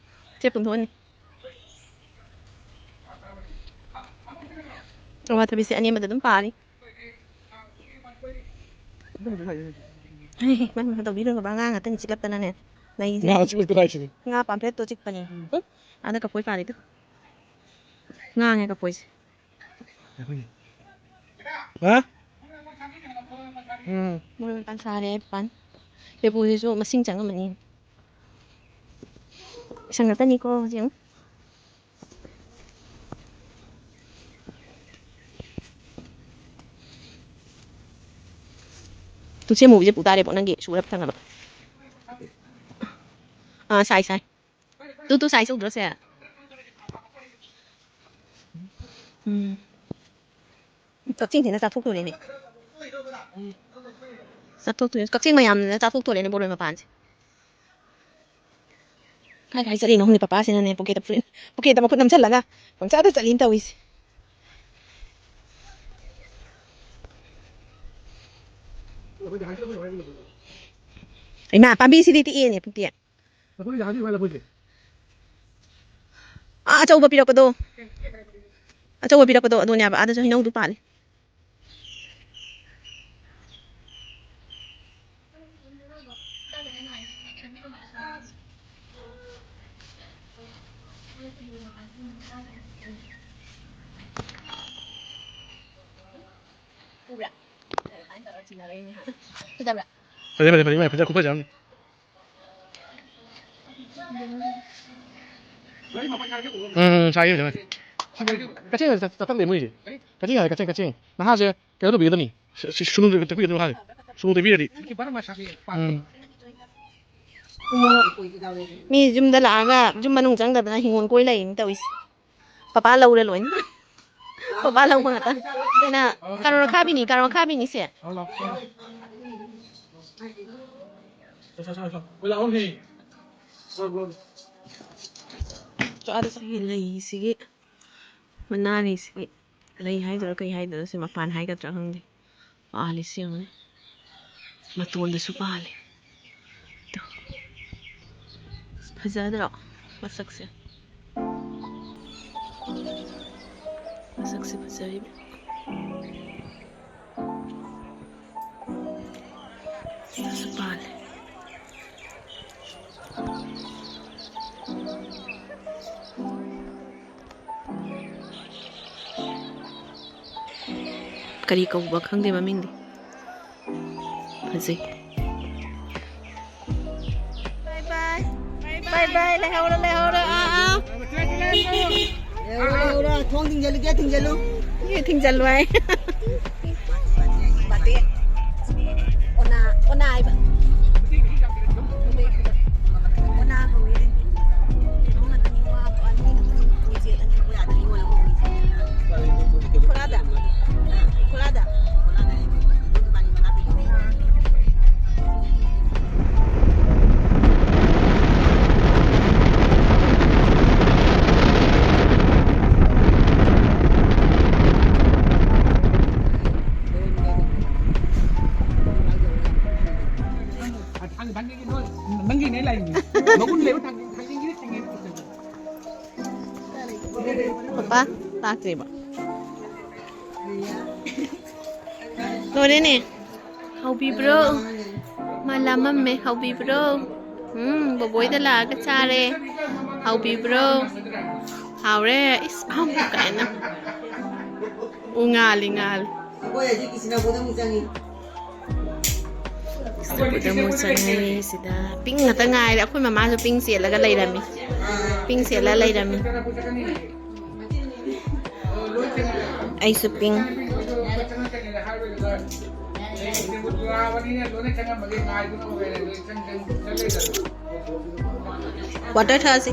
ꯆꯦ ꯄꯨꯡꯊꯣꯛꯑꯅꯤ꯫ ꯑꯋꯥꯊꯕꯤꯁꯦ ꯑꯅꯦꯝꯕꯗ ꯑꯗꯨꯝ ꯄꯥꯜꯂꯤ꯫ ꯍꯩ, ꯃꯥꯏ ꯃꯥꯏ ꯇꯧꯕꯤꯔꯨꯔꯕ ꯑꯉꯥꯡ ꯉꯥꯛꯇꯅꯤ ꯆꯤꯛꯂꯛꯇꯅꯅꯦ꯫ ꯂꯩꯁꯦ꯫ ꯉꯥ ꯆꯤꯛꯂꯛꯇꯅ ꯍꯥꯏꯁꯤꯗꯤ꯫ ꯉꯥ ꯄꯥꯝꯐ꯭ꯂꯦꯠꯇꯣ ꯆꯤꯛꯄꯅꯦ꯫ ꯎꯝ꯫ ꯑꯥꯗ ꯀꯐꯣꯏ ꯄꯥꯜꯂꯤꯗꯣ꯫ ꯉꯥꯡꯉꯦ ꯀꯐꯣꯏꯁꯦ꯫ ꯍꯥ? ꯎꯝ꯫ ꯃꯣꯏ ꯃꯄꯥꯟ ꯁꯥꯔꯦ, ꯃꯄꯥꯟ꯫ ꯂꯦꯕꯨꯁꯤꯁꯨ ꯃꯁꯤꯡ ꯆꯪꯉꯝꯃꯅꯤ꯫ ꯁꯪ ꯉꯥꯛꯇꯅꯤꯀꯣ, ꯍꯧꯖꯤꯛ ꯌꯦꯡꯉꯨ꯫ ꯇꯨ ꯁꯦꯝꯃꯨꯕꯁꯦ ꯄꯨ ꯇꯥꯔꯦꯕꯣ, ꯅꯪꯒꯤ ꯁꯨꯔ ꯊꯝꯅꯕ꯫ ꯑꯥ, ꯁꯥꯏ, ꯁꯥꯏ꯫ ꯇꯨ, ꯇꯨ ꯁꯥꯏ ꯁꯨꯗ꯭ꯔꯣ ꯁꯦ? ꯎꯝ꯫ ꯀꯛꯆꯤꯡꯁꯤꯅ ꯆꯥꯊꯣꯛꯇꯣꯔꯦꯅꯦ꯫ ꯆꯥꯊꯣꯛꯇꯣꯔꯦ꯫ ꯀꯛꯆꯤꯡ ꯃꯌꯥꯝꯅ ꯆꯥꯊꯣꯛꯇꯣꯔꯦꯅꯦ ꯕꯣꯔꯣꯏ ꯃꯄꯥꯟꯁꯦ꯫ ꯀꯥꯏ ꯀꯥꯏ ꯆꯠꯂꯤꯅꯣ ꯈꯪꯗꯦ ꯄꯄꯥꯁꯤꯅꯅꯦ, ꯄꯣꯀꯦꯠꯇ ꯐꯨꯔꯤꯠ, ꯄꯣꯀꯦꯠꯇ ꯃꯈꯨꯠ ꯅꯝꯁꯤꯜꯂꯒ ꯄꯪꯆꯥꯗ ꯆꯠꯂꯤꯅ ꯇꯧꯔꯤꯁꯦ꯫ ꯏꯃꯥ, ꯄꯥꯝꯕꯤꯁꯤꯗꯤ ꯇꯦꯛꯑꯦꯅꯦ ꯄꯨꯡꯇꯦꯛ꯫ ꯑꯥ, ꯑꯆꯧꯕ ꯄꯤꯔꯛꯄꯗꯣ꯫ ꯑꯆꯧꯕ ꯄꯤꯔꯛꯄꯗꯣ ꯑꯗꯨꯅꯦꯕ꯫ ꯑꯥꯗꯁꯨ ꯍꯩꯅꯧꯗꯨ ꯄꯥꯜꯂꯤ꯫ ꯎꯕ꯭ꯔꯥ? ꯐꯖꯕ꯭ꯔꯥ? ꯐꯖꯩ, ꯐꯖꯩ, ꯐꯖꯩ, ꯐꯖꯩ, ꯈꯨꯐꯖ ꯑꯃꯅꯤ꯫ ꯎꯝ, ꯁꯥꯏꯌꯦ ꯐꯖꯅ꯫ ꯀꯛꯆꯦꯡ ꯆꯠ-, ꯆꯠꯊꯠꯂꯦ ꯃꯣꯏꯁꯦ꯫ ꯀꯛꯆꯦꯡ ꯍꯥꯏꯔꯦ, ꯀꯛꯆꯦꯡ, ꯀꯛꯆꯦꯡ꯫ ꯅꯍꯥꯁꯦ ꯀꯩꯅꯣ ꯇꯧꯕꯤꯒꯗꯕꯅꯤ꯫ ꯁ-, ꯁ-, ꯁꯨꯅꯨ ꯇꯩꯕꯤꯒꯗꯕꯅꯤ ꯅꯍꯥꯁꯦ꯫ ꯁꯨꯅꯨ ꯇꯩꯕꯤꯔꯗꯤ꯫ ꯎꯝ꯫ ꯃꯤ ꯌꯨꯝꯗ ꯂꯥꯛꯑꯒ ꯌꯨꯝ ꯃꯅꯨꯡ ꯆꯪꯗꯗꯅ ꯍꯤꯡꯒꯣꯜ ꯀꯣꯏ ꯂꯩꯔꯤꯅꯤ ꯇꯧꯔꯤꯁꯦ꯫ ꯄꯄꯥ ꯂꯧꯔꯦ ꯂꯣꯏꯅ꯫ ꯄꯄꯥ ꯂꯧꯕ ꯉꯥꯛꯇ꯫ ꯑꯩꯅ ꯀꯥꯔꯣꯠ ꯑꯈꯥꯕꯤꯅꯤ, ꯀꯥꯔꯣꯠ ꯑꯈꯥꯕꯤꯅꯤ ꯁꯦ꯫ ꯁꯤꯒꯤ ꯂꯩꯁꯤꯒꯤ ꯃꯅꯥꯅꯤꯁꯤꯒꯤ ꯂꯩ ꯍꯥꯏꯗꯣꯏꯔꯥ ꯀꯩ ꯍꯥꯏꯗꯣꯏꯅꯣ, ꯁꯤ ꯃꯄꯥꯟ ꯍꯥꯏꯒꯗ꯭ꯔꯥ ꯈꯪꯗꯦ꯫ ꯄꯥꯜꯂꯤꯁꯤ ꯌꯦꯡꯉꯨꯅꯦ꯫ ꯃꯇꯣꯟꯗꯁꯨ ꯄꯥꯜꯂꯤ꯫ ꯇꯨ꯫ ꯐꯖꯗ꯭ꯔꯣ ꯃꯁꯛꯁꯦ? ꯃꯁꯛꯁꯦ ꯐꯖꯔꯤꯕ꯫ ꯁꯤꯗꯁꯨ ꯄꯥꯜꯂꯦ꯫ ꯀꯔꯤ ꯀꯧꯕ ꯈꯪꯗꯦ ꯃꯃꯤꯡꯗꯤ꯫ ꯐꯖꯩ꯫ ꯕꯥꯏ ꯕꯥꯏ꯫ ꯕꯥꯏ ꯕꯥꯏ꯫ ꯂꯩꯍꯧꯔꯣ, ꯂꯩꯍꯧꯔꯣ꯫ ꯑꯥ, ꯑꯥ꯫ ꯂꯩꯍꯧꯔꯣ, ꯂꯩꯍꯧꯔꯣ꯫ ꯊꯣꯡ ꯊꯤꯡꯖꯜꯂꯨ, ꯒꯦꯠ ꯊꯤꯡꯖꯜꯂꯨ꯫ ꯒꯦꯠ ꯊꯤꯡꯖꯜꯂꯨ ꯍꯥꯏ꯫ ꯕꯥꯇꯦ꯫ ꯑꯣꯅꯥ, ꯑꯣꯅꯥ ꯍꯥꯏꯕ꯫ ꯑꯣꯅꯥ ꯀꯧꯏ꯫ ꯅꯪꯒꯤꯅꯦ ꯂꯥꯏꯅꯤ꯫ ꯃꯒꯨꯟ ꯂꯩꯕ ꯊꯥꯡꯖꯤꯡ, ꯊꯥꯡꯖꯤꯡꯒꯤꯗꯤ ꯊꯤꯡꯉꯦ꯫ ꯄꯄꯥ ꯂꯥꯛꯇ꯭ꯔꯤꯕꯣ? ꯂꯣꯏꯔꯦꯅꯦ꯫ ꯍꯥꯎꯕꯤꯕ꯭ꯔꯣ? ꯃꯥ ꯂꯥꯝꯃꯝꯃꯦ꯫ ꯍꯥꯎꯕꯤꯕ꯭ꯔꯣ? ꯎꯝ, ꯕꯣꯕꯣꯏꯗ ꯂꯥꯛꯑꯒ ꯆꯥꯔꯦ꯫ ꯍꯥꯎꯕꯤꯕ꯭ꯔꯣ? ꯍꯥꯎꯔꯦ꯫ ꯏꯁ, ꯑꯍꯝ ꯀꯥꯏꯅ꯫ ꯎ ꯉꯥꯜꯂꯤ, ꯉꯥꯜꯂꯤ꯫ ꯑꯩꯈꯣꯏ ꯍꯧꯖꯤꯛ ꯀꯤꯁꯅꯄꯨꯔꯗ ꯑꯃꯨꯛ ꯆꯪꯉꯤ꯫ ꯁꯤꯗ ꯑꯃꯨꯛ ꯆꯪꯉꯦ꯫ ꯁꯤꯗ ꯄꯤꯡ ꯉꯥꯛꯇ ꯉꯥꯏꯔꯦ꯫ ꯑꯩꯈꯣꯏ ꯃꯃꯥꯁꯨ ꯄꯤꯡ ꯆꯦꯜꯂꯒ ꯂꯩꯔꯝꯃꯤ꯫ ꯄꯤꯡ ꯆꯦꯜꯂ ꯂꯩꯔꯝꯃꯤ꯫ ꯑꯩꯁꯨ ꯄꯤꯡ꯫ ꯋꯥꯇꯔ ꯊꯛꯑꯁꯤ꯫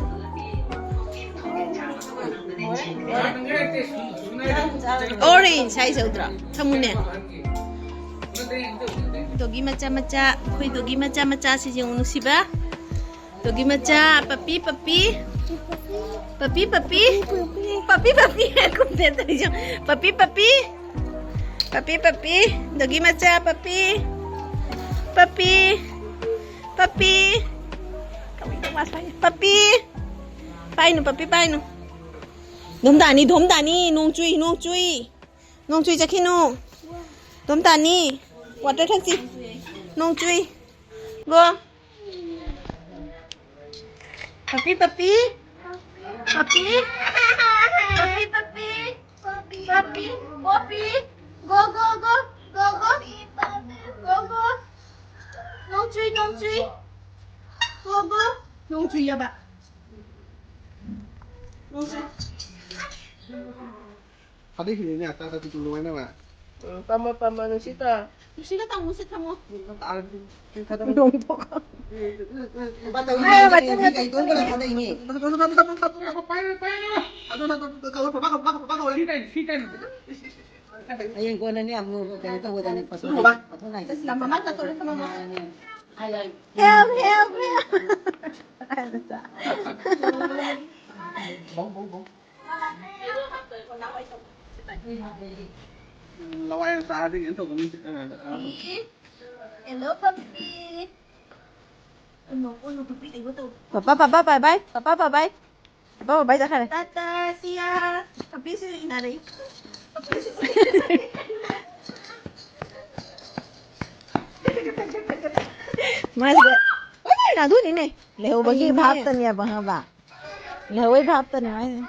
ꯑꯣꯔꯦꯟꯖ ꯍꯥꯏꯁꯦ ꯎꯗ꯭ꯔꯣ? ꯊꯝꯃꯨꯅꯦ꯫ ꯗꯣꯒꯤ ꯃꯆꯥ ꯃꯆꯥ, ꯑꯩꯈꯣꯏ ꯗꯣꯒꯤ ꯃꯆꯥ ꯃꯆꯥꯁꯤ ꯌꯦꯡꯉꯨ ꯅꯨꯡꯁꯤꯕ꯫ ꯗꯣꯒꯤ ꯃꯆꯥ, ꯄꯄꯤ, ꯄꯄꯤ꯫ ꯄꯄꯤ, ꯄꯄꯤ꯫ ꯄꯄꯤ, ꯄꯄꯤ꯫ ꯈꯨꯝꯗꯦ ꯇꯧꯔꯤꯁꯦ꯫ ꯄꯄꯤ, ꯄꯄꯤ꯫ ꯄꯄꯤ, ꯄꯄꯤ꯫ ꯗꯣꯒꯤ ꯃꯆꯥ, ꯄꯄꯤ꯫ ꯄꯄꯤ꯫ ꯄꯄꯤ꯫ ꯄꯄꯤ꯫ ꯄꯥꯏꯅꯨ, ꯄꯄꯤ, ꯄꯥꯏꯅꯨ꯫ ꯗꯣꯝ ꯇꯥꯅꯤ, ꯗꯣꯝ ꯇꯥꯅꯤ꯫ ꯅꯣꯡ ꯆꯨꯏ, ꯅꯣꯡ ꯆꯨꯏ꯫ ꯅꯣꯡ ꯆꯨꯏ ꯆꯠꯈꯤꯅꯨ꯫ ꯗꯣꯝ ꯇꯥꯅꯤ꯫ ꯋꯥꯇꯔ ꯊꯛꯁꯤ꯫ ꯅꯣꯡ ꯆꯨꯏ꯫ ꯒꯣ꯫ ꯄꯄꯤ, ꯄꯄꯤ꯫ ꯄꯄꯤ꯫ ꯄꯄꯤ, ꯄꯄꯤ꯫ ꯄꯄꯤ꯫ ꯄꯄꯤ꯫ ꯒꯣ, ꯒꯣ, ꯒꯣ꯫ ꯒꯣ, ꯒꯣ꯫ ꯒꯣ, ꯒꯣ꯫ ꯅꯣꯡ ꯆꯨꯏ, ꯅꯣꯡ ꯆꯨꯏ꯫ ꯒꯣ, ꯒꯣ꯫ ꯅꯣꯡ ꯆꯨꯏꯌꯦꯕ꯫ ꯅꯣꯡ ꯆꯨꯏ꯫ ꯐꯗꯤ ꯐꯤꯔꯤꯅꯦ, ꯑꯇꯥ ꯑꯇꯥ ꯇꯨꯇꯨ ꯂꯣꯏꯅꯃꯛ꯫ ꯎꯝ, ꯄꯝꯃꯣ, ꯄꯝꯃꯣ, ꯅꯨꯡꯁꯤꯠꯇꯣ꯫ ꯅꯨꯡꯁꯤꯠꯀ ꯇꯝꯃꯨ, ꯅꯨꯡꯁꯤꯠ ꯊꯝꯃꯣ꯫ ꯅꯣꯡ ꯊꯣꯛ꯫ ꯕꯥꯇꯧ ꯑꯦ, ꯃꯆꯤꯟ ꯃꯆꯤꯟ꯫ ꯀꯩ ꯇꯣꯟ ꯀꯅꯥ ꯊꯥꯗꯩꯅꯦ? ꯄꯥꯏꯔꯣ, ꯄꯥꯏꯔꯣ꯫ ꯑꯗꯨ ꯅꯠꯇꯕ ꯀꯧꯔꯣ, ꯄꯥꯄꯥ ꯀꯧ, ꯄꯥꯄꯥ ꯀꯧ, ꯄꯥꯄꯥ ꯀꯧ꯫ ꯁꯤ ꯇꯩ, ꯁꯤ ꯇꯩ꯫ ꯍꯌꯦꯡ ꯀꯣꯟꯅꯅꯦ ꯑꯃꯨꯛ ꯀꯩꯅꯣ ꯇꯧꯒꯗꯕꯅꯤ, ꯄꯥꯊꯣꯛ-, ꯄꯥꯊꯣꯛ ꯂꯥꯛꯀꯦ꯫ ꯂꯝ ꯃꯃꯥꯡ ꯆꯠꯇꯣꯔꯦ, ꯊꯝꯃꯝꯃꯣ꯫ ꯍꯥꯏ ꯂꯥꯏ꯫ Help, help, help. ꯕꯧ, ꯕꯧ, ꯕꯧ꯫ ꯂꯋꯥꯏ ꯃꯆꯥꯗꯤ ꯀꯩꯅꯣ ꯇꯧꯒꯅꯤ꯫ ꯑ, ꯑ꯫ Hello, puppy. Papa, papa, bye bye. Papa, bye bye. Papa, bye bye ꯆꯠꯈ꯭ꯔꯦ꯫ ꯇꯥꯇꯥ, ꯁꯤꯌꯥ꯫ ꯄꯄꯤꯁꯨ ꯏꯟꯅꯔꯛꯏ꯫ ꯃꯥꯁꯦ, ꯑꯗꯨꯅꯤꯅꯦ꯫ ꯂꯩꯍꯧꯕꯒꯤ ꯍꯩꯅꯦ꯫ ꯚꯥꯞꯇꯅꯦꯕ, ꯈꯪꯉꯕ? ꯂꯩꯍꯧꯕꯩ ꯚꯥꯞꯇꯅꯦ ꯃꯥꯏꯁꯦ꯫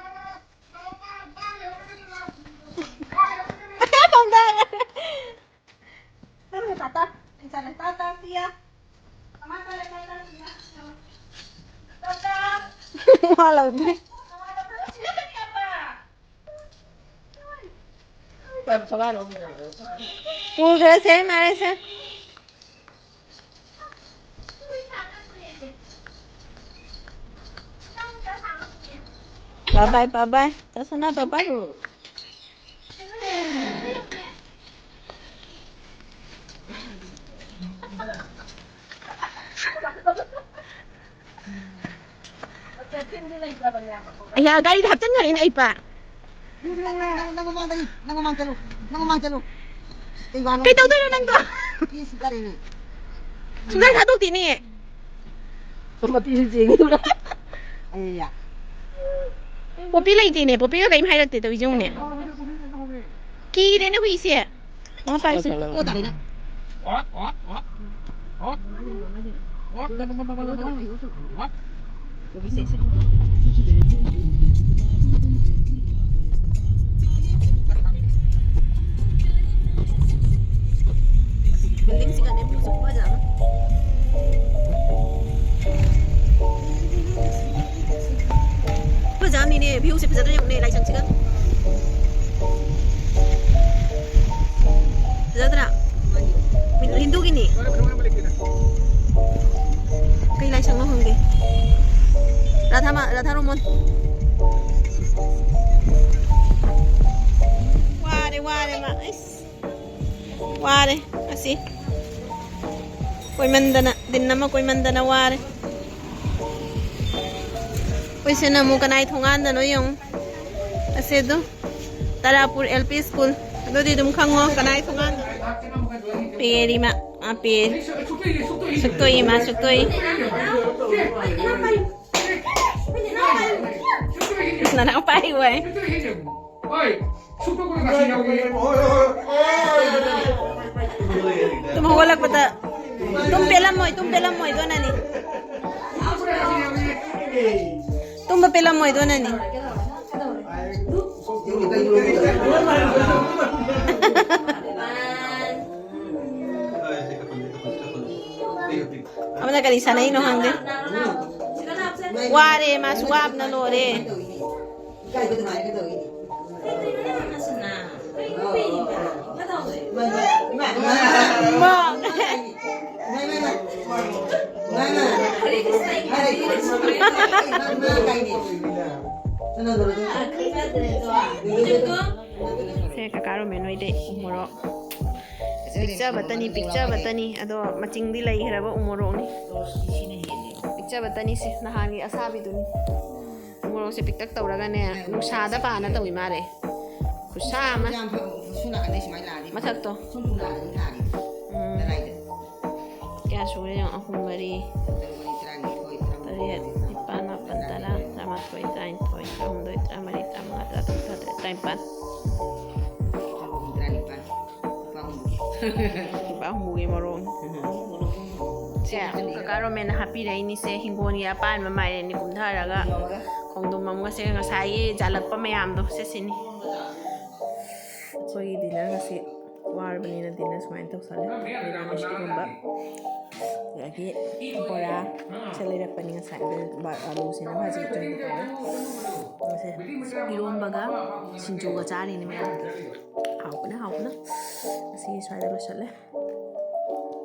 ꯅꯪꯅ ꯇꯥꯇꯥ꯫ ꯃꯥ ꯂꯧꯗ꯭ꯔꯦ꯫ ꯄꯨꯈ꯭ꯔꯁꯦ, ꯃꯥꯔꯁꯦ꯫ Bye bye, bye bye. ꯆꯠꯁꯅꯥ, bye bye. ꯑꯌꯥ, ꯒꯥꯔꯤꯗ ꯍꯥꯞꯆꯤꯟꯈ꯭ꯔꯦꯅꯦ ꯑꯩ ꯄꯥ꯫ ꯅꯪ, ꯅꯪ, ꯅꯪ ꯃꯃꯥꯡꯗꯒꯤ, ꯅꯪ ꯃꯃꯥꯡ ꯆꯠꯂꯨ, ꯅꯪ ꯃꯃꯥꯡ ꯆꯠꯂꯨ꯫ ꯀꯩ ꯋꯥꯅꯣ? ꯀꯩ ꯇꯧꯗꯣꯏꯅꯣ ꯅꯪꯗꯣ? ꯏꯁ, ꯀꯔꯤꯅꯣ? ꯁꯨꯡꯊꯥ ꯊꯥꯗꯣꯛꯇꯦꯅꯦ꯫ ꯃꯄꯤꯁꯨ ꯆꯦꯡꯉꯤꯗꯨꯔꯥ? ꯑꯩꯌꯥ꯫ ꯄꯣꯄꯤ ꯂꯩꯇꯦꯅꯦ, ꯄꯣꯄꯤꯒ ꯀꯔꯤꯝ ꯍꯥꯏꯔꯛꯇꯦ, ꯇꯧꯔꯤꯁꯦ ꯌꯦꯡꯉꯨꯅꯦ꯫ ꯀꯤꯔꯦꯅꯦ ꯍꯨꯏꯁꯦ꯫ ꯃꯃꯥ ꯄꯥꯏꯁꯦ꯫ ꯑꯣ, ꯇꯥꯔꯦꯅꯦ꯫ Building ꯁꯤꯒꯅꯦ view ꯁꯦ ꯐꯖꯕ꯫ ꯐꯖꯕꯅꯤꯅꯦ, view ꯁꯦ ꯐꯖꯗ꯭ꯔꯥ ꯌꯦꯡꯉꯨꯅꯦ, ꯂꯥꯏꯁꯪꯁꯤꯒ꯫ ꯐꯖꯗ꯭ꯔꯥ? ꯍꯤꯟꯗꯨꯒꯤꯅꯤ꯫ ꯀꯩ ꯂꯥꯏꯁꯪꯅꯣ ꯈꯪꯗꯦ꯫ ꯔꯥꯙꯥ ꯃꯥ-, ꯔꯥꯙꯥ ꯔꯣꯃꯟ꯫ ꯋꯥꯔꯦ, ꯋꯥꯔꯦ ꯃꯥ꯫ ꯑꯩꯁ꯫ ꯋꯥꯔꯦ ꯉꯁꯤ꯫ ꯀꯣꯏꯃꯟꯗꯅ, ꯗꯤꯟ ꯑꯃ ꯀꯣꯏꯃꯟꯗꯅ ꯋꯥꯔꯦ꯫ ꯑꯩꯈꯣꯏ ꯁꯤꯅ ꯑꯃꯨꯛ ꯀꯅꯥꯏ ꯊꯣꯡꯒꯥꯟꯗꯅꯣ ꯌꯦꯡꯉꯨ꯫ ꯑꯁꯦ ꯑꯗꯨ ꯇꯔꯥꯄꯨꯔ L P school꯫ ꯑꯗꯨꯗꯤ ꯑꯗꯨꯝ ꯈꯪꯉꯣ ꯀꯅꯥꯏ ꯊꯣꯡꯒꯥꯟꯗꯅꯣ꯫ ꯄꯦꯔꯤꯃ, ꯃꯥ ꯄꯦꯔꯤ꯫ ꯁꯨꯛꯇꯣꯏ ꯏꯃꯥ, ꯁꯨꯛꯇꯣꯏ꯫ ꯅꯅꯥꯎ ꯄꯥꯏ ꯋꯥꯏ꯫ ꯇꯨꯝ ꯍꯧꯒꯠꯂꯛꯄꯗ ꯇꯨꯝ ꯄꯦꯜꯂꯝꯃꯣꯏ, ꯇꯨꯝ ꯄꯦꯜꯂꯝꯃꯣꯏ, ꯑꯗꯨꯅꯅꯤ꯫ ꯇꯨꯝꯕ ꯄꯦꯜꯂꯝꯃꯣꯏ, ꯑꯗꯨꯅꯅꯤ꯫ ꯑꯃꯅ ꯀꯔꯤ ꯁꯥꯟꯅꯩꯅꯣ ꯈꯪꯗꯦ꯫ ꯋꯥꯔꯦ, ꯃꯥꯁꯨ ꯋꯥꯕꯅ ꯂꯣꯏꯔꯦ꯫ ꯏꯀꯥꯏꯕ ꯑꯗꯨꯃꯥꯏꯅ ꯇꯧꯏꯅꯦ꯫ ꯃꯥ꯫ ꯁꯦ, ꯀꯀꯥ ꯔꯣꯃꯦꯟ ꯍꯣꯏꯗꯩ ꯎꯃꯣꯔꯣꯛ꯫ ꯄꯤꯛꯆꯕꯇꯅꯤ, ꯄꯤꯛꯆꯕꯇꯅꯤ꯫ ꯑꯗꯣ ꯃꯆꯤꯡꯗꯤ ꯂꯩꯈ꯭ꯔꯕ ꯎꯃꯣꯔꯣꯛꯅꯤ꯫ ꯄꯤꯛꯆꯕꯇꯅꯤ ꯁꯦ, ꯅꯍꯥꯟꯒꯤ ꯑꯁꯥꯕꯤꯗꯨꯅꯤ꯫ ꯎꯃꯣꯔꯣꯛꯁꯦ ꯄꯤꯛꯇꯛ ꯇꯧꯔꯒꯅꯦ, ꯅꯨꯡꯁꯥꯗ ꯄꯥꯅ ꯇꯧꯏ ꯃꯥꯜꯂꯦ꯫ ꯈꯨꯠꯁꯥ ꯑꯃ꯫ ꯌꯥꯝ ꯐꯕ, ꯁꯣꯝ ꯅꯥꯀꯟꯗꯩ ꯁꯨꯃꯥꯏꯅ ꯂꯥꯛꯑꯗꯤ ꯐꯕ꯫ ꯃꯊꯛꯇꯣ꯫ ꯁꯣꯝ ꯊꯣꯡ ꯅꯥꯀꯟꯗ ꯊꯥꯔꯤ꯫ ꯎꯝ꯫ ꯀꯗꯥꯏꯗ? ꯀꯌꯥ ꯁꯨꯔꯦ ꯌꯦꯡꯉꯣ꯫ ꯑꯍꯨꯝ, ꯃꯔꯤ, ꯇꯔꯨꯛ, ꯃꯔꯤ, ꯇꯔꯥꯅꯤꯊꯣꯏ, ꯇꯔꯥꯍꯨꯝꯗꯣꯏ, ꯇꯔꯦꯠ, ꯅꯤꯄꯥꯜ, ꯃꯥꯄꯜ, ꯇꯔꯥ, ꯇꯔꯥꯃꯥꯊꯣꯏ, ꯇꯔꯥꯅꯤꯊꯣꯏ, ꯇꯔꯥꯍꯨꯝꯗꯣꯏ, ꯇꯔꯥꯃꯔꯤ, ꯇꯔꯥꯃꯉꯥ, ꯇꯔꯥꯇꯔꯨꯛ, ꯇꯔꯥꯇꯔꯦꯠ, ꯇꯔꯥꯅꯤꯄꯥꯜ꯫ ꯇꯔꯥꯃꯥꯄꯜ, ꯇꯔꯥꯅꯤꯄꯥꯜ꯫ ꯂꯨꯄꯥ ꯍꯨꯝꯐꯨ꯫ ꯂꯨꯄꯥ ꯍꯨꯝꯐꯨꯒꯤ ꯃꯣꯔꯣꯛꯅꯤ꯫ ꯁꯦ, ꯀꯀꯥ ꯔꯣꯃꯦꯟꯅ ꯍꯥꯞꯄꯤꯔꯛꯏꯅꯤꯁꯦ, ꯍꯤꯡꯒꯣꯜꯒꯤ ꯑꯄꯥꯟꯕ ꯃꯥꯏꯔꯦꯟꯅꯤ ꯀꯨꯝꯊꯔꯒ ꯈꯣꯡꯗ꯭ꯔꯨꯝ ꯑꯃꯒ ꯁꯦ, ꯉꯁꯥꯏꯒꯤ ꯖꯥꯂꯛꯄ ꯃꯌꯥꯝꯗꯣ ꯁꯦ ꯁꯤꯅꯤ꯫ ꯑꯩꯈꯣꯏꯒꯤ ꯗꯤꯅꯔ ꯉꯁꯤ ꯋꯥꯔꯕꯅꯤꯅ ꯗꯤꯅꯔ ꯁꯨꯃꯥꯏꯅ ꯇꯧꯁꯜꯂꯦ꯫ ꯃꯤꯔꯥꯃꯤꯁ ꯏꯔꯣꯝꯕ, ꯑꯗꯒꯤ ꯕꯣꯔꯥ ꯁꯦ ꯂꯩꯔꯛꯄꯅꯤ ꯉꯁꯥꯏ, ꯑꯗꯨ ꯕ-, ꯑꯂꯨꯁꯤꯅ ꯍꯧꯖꯤꯛ ꯆꯨꯝꯒꯦ ꯇꯧꯔꯦ꯫ ꯉꯁꯤ ꯏꯔꯣꯝꯕꯒ ꯁꯤꯡꯖꯨꯒ ꯆꯥꯔꯤꯅꯤ ꯃꯌꯥꯝ꯫ ꯍꯥꯎꯕꯅ, ꯍꯥꯎꯕꯅ꯫ ꯉꯁꯤ ꯁ꯭ꯋꯥꯏꯗ ꯂꯣꯏꯁꯜꯂꯦ꯫